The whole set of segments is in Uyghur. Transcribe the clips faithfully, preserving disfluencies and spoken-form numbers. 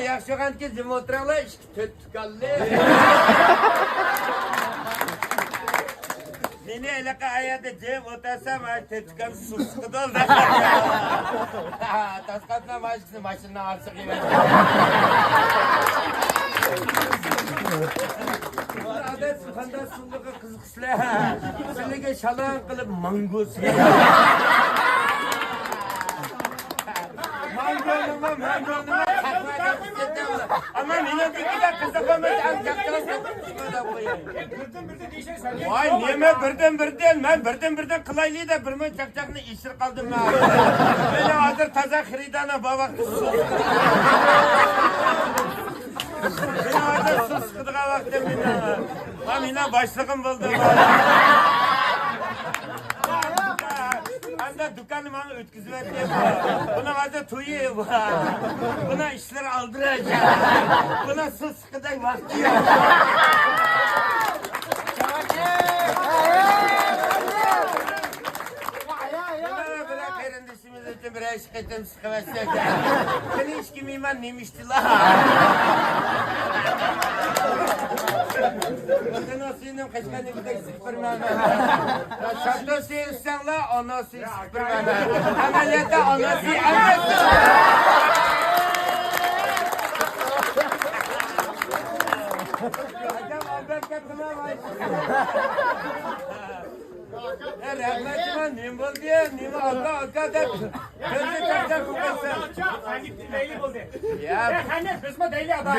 ياخشى بولغانكى، جىم ئولتۇراڭلار، ئىككى تۆت تۇكانلىق. مېنى ھېلىقى ئايەردە جىم ئولتۇرسام، ئاي، تۆت تۇكان سۇسقىدۇ. تاسقاتنا ماشىنىنى ماشىنىنىڭ ئارىسىغا يېۋەتتى. ئادەت قانداق سۇلۇقى قىزىق. سىلەر، سىلىگە شالاڭ قىلىپ ماڭگۇ سىلەر. ماڭگۇنىڭغا، ماڭگۇنىڭغا قاقما دەپ كېتىۋاتىدۇ. ئەمما مېنىڭكىدەك قىزىق ئەمەس، ئەڭ چاقچاق دەپ قوياي. ۋاي، نېمە بىردىن بىردىن، مەن بىردىن بىردىن قىلايلى دەپ بىر مۇنچە چاقچاقنى ئېشىرىپ قالدىم مەن. مېنى ھازىر تازا خېرىدارلار بار ۋاقتى. مېنى ھازىر سۇسقىدىغان ۋاقتىم مېنى. ھا، مېنىڭ باشلىقىم بولدى. ئاندا دۇكاننى ماڭا ئۆتكۈزۈۋەتتى. بۇنىڭ ھازىر تويى بار. بۇنىڭ ئىشلىرى ئالدىراش. بۇنىڭ سۇسقىدەك ۋاقتى يوق. بىلەن قېرىندىشىمىز ئۈچۈن بىرەر ئىش قېتىم سىقىۋەتسەك. قېنى ئىچكى مېھمان نېمە ئىچتىلا؟ قېنى سېنىڭ قەشقەرنىڭكىدەك سىقىپ بېرىمەن. شاپتۇل سېنى ئىچسەڭلار، ئانار سېنى سىقىپ بېرىمەن. ئەمەلىيەتتە ئانار سېنى ئەمەس. ئادەم ئالداپ كەتتىما، ۋاي. ئە، رەھمەت، نېمە بولدى؟ نېمە ئاكا، ئاكا دەپ كۆزى چاقچاق قىلىپ قالسا. يا. ئە، قېنى، بىزمۇ دەيلى، ئادا.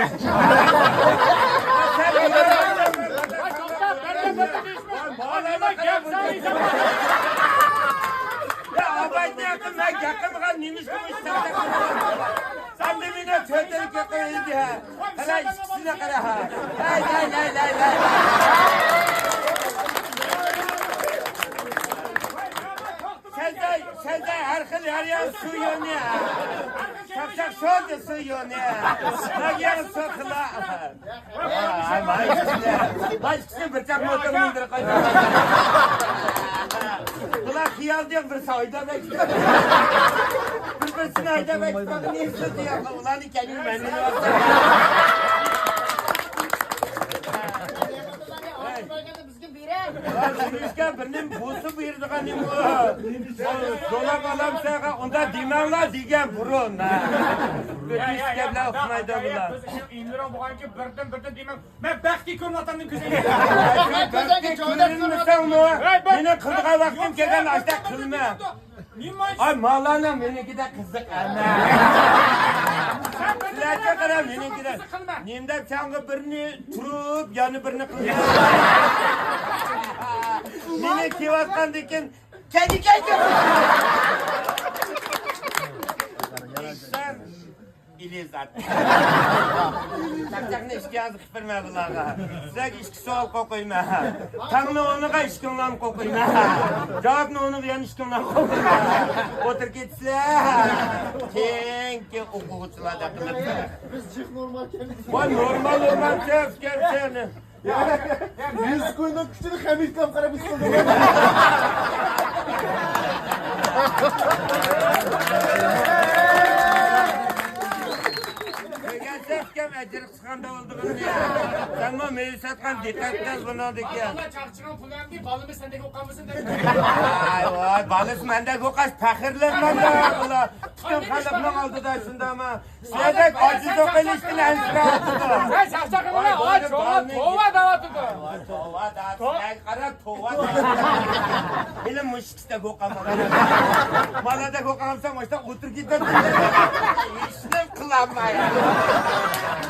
سەن يا، ئاباينى ياقىم، مەن ياقىمغا نېمىشقا مۇشۇ چاقچاق قىلىسەن؟ سەن دە مېنى چۆتەلگە قويدى، ھە. قارا، ئىككىسىنى قارا، ھە. ھەي، ھەي، ھەي، ھەي، ھەي. سەزەي، سەزەي، ھەر خىل، ھەر يەر سۇ يونى، ھە. چاقچاق شورتى سۇ يونى، ھە. مەن يەر سۇ خىلا. ھەي، ھەي، ھەي، ھەي. باشقىسى بىر چاق موتور مىندۈرۈپ قويدى. بۇلار خىيال دېگەن بىر سايدا بەك. بىر-بىرسىنى ھەيدەپ ئەكىپ باققىنى ئېسىل دېگەن. ئۇلارنى كەلگىنى مەن بىلىۋاتىمەن. بىزگە بىرنېمە بولسا بېرىدىغان نېمە ئۇ؟ زولاپ ئالامسەن، ئۇنداق دېمەڭلار دېگەن بۇرۇن. ھە. يا، يا، يا، گەپلەر ئۇقمايدۇ بۇلار. بىردىن بىردىن دېمەڭ. مەن بەختكە كۆرۈنۈۋاتامدىم كۆزۈڭگە. بەختكە كۆرۈنمىسەڭمۇ، مېنىڭ قىلىدىغان ۋاقتىم كەلگەن، ئاشتاق قىلما. ئاي، مالانىڭ مېنىڭكىدەك قىزىق ئەمەس. سىلەرگە قارا، مېنىڭكىدەك. نېمە دەپ ساڭا بىرنى تۇرۇپ، يەنە بىرنى قىلىپ. مېنى كېلىۋاتقاندىن كېيىن، كەينى كەينى. ئىشان. ئىلى زات. چاقچاقنى ئىككى ئاز قىلىپ بېرىمەن بۇلارغا. سىلەرگە ئىككى سوئال قوقۇيمەن. تاڭنى ئۇنىڭغا، ئىككىڭلارنى قوقۇيمەن. جاۋابنى ئۇنىڭغا، يەنە ئىككىڭلارنى قوقۇيمەن. ئولتۇرۇپ كېتىسىلەر. كېيىنكى ئوقۇغۇچىلار دەپ قىلىپ. بىز جىق نورمال كەلدۇق. ۋاي، نورمال، نورمال، كەپ، كەپ، سەن. يا، يا، يا، مېزكوينىڭ كۈچىنى خەمىتكام قاراپ ھېس قىلدىم. كۆرگەنسەن ئۇكام ئەجىر قىسقاندا بولىدىغىنىنى. سەنمۇ مېۋە ساتقان دىققەت قىل بۇنىڭدىكى. بالىلار چاقچىقىنىڭ پۇلى ئەمدى بالىمىز سەندەك ئوقۇغان بولسۇن دەپ. ۋاي، ۋاي، بالىسى مەندەك ئوقۇغاچ پەخىرلەنمەمدۇ بۇلار. پۈتۈن خەلقنىڭ ئالدىدا شۇنداقمۇ؟ سىلەردەك ئاجىز ئوقۇۋېلىشتىن ئەنسىرەۋاتىدۇ. سەن چاقچاق قىلما، ئاي، چوڭلار توۋا دەۋاتىدۇ. توۋا دەۋاتىدۇ. قارا، توۋا دەۋاتىدۇ. ھېلى مۇشۇ ئىككىسىدەك ئوقۇغان بالا. بالىدەك ئوقۇغانسام، ماشتا ئولتۇرۇپ كېتەتتىم. ھېچنېمە قىلالماي.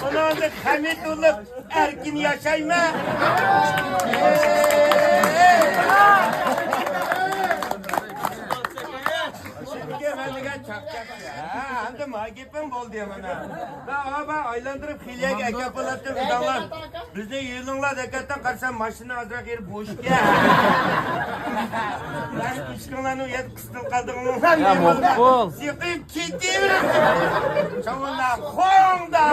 ئۇنىڭدەك خەمىت بولۇپ، ئەركىن ياشايمەن. شۇنىڭكى مەن دېگەن چاقچاق. ھە، ئەمدى ما گېپىڭ بولدى مانا. ھا، ئايلاندۇرۇپ خېلىيەگە ئەكەپ بولاتتىم، ئىداڭلار. بىزنى يۆلىڭلار دەكەتتىم، قارىسام ماشىنا ئازراق يېرى بوش ئىكەن. مەن ئىشىكىڭلارنى ئۇ يەردە قىستىلىپ قالدىڭلار. يا، مۇقبۇل. سىقىپ كېتىۋېرىڭ. چاۋۇللار، خوڭدا.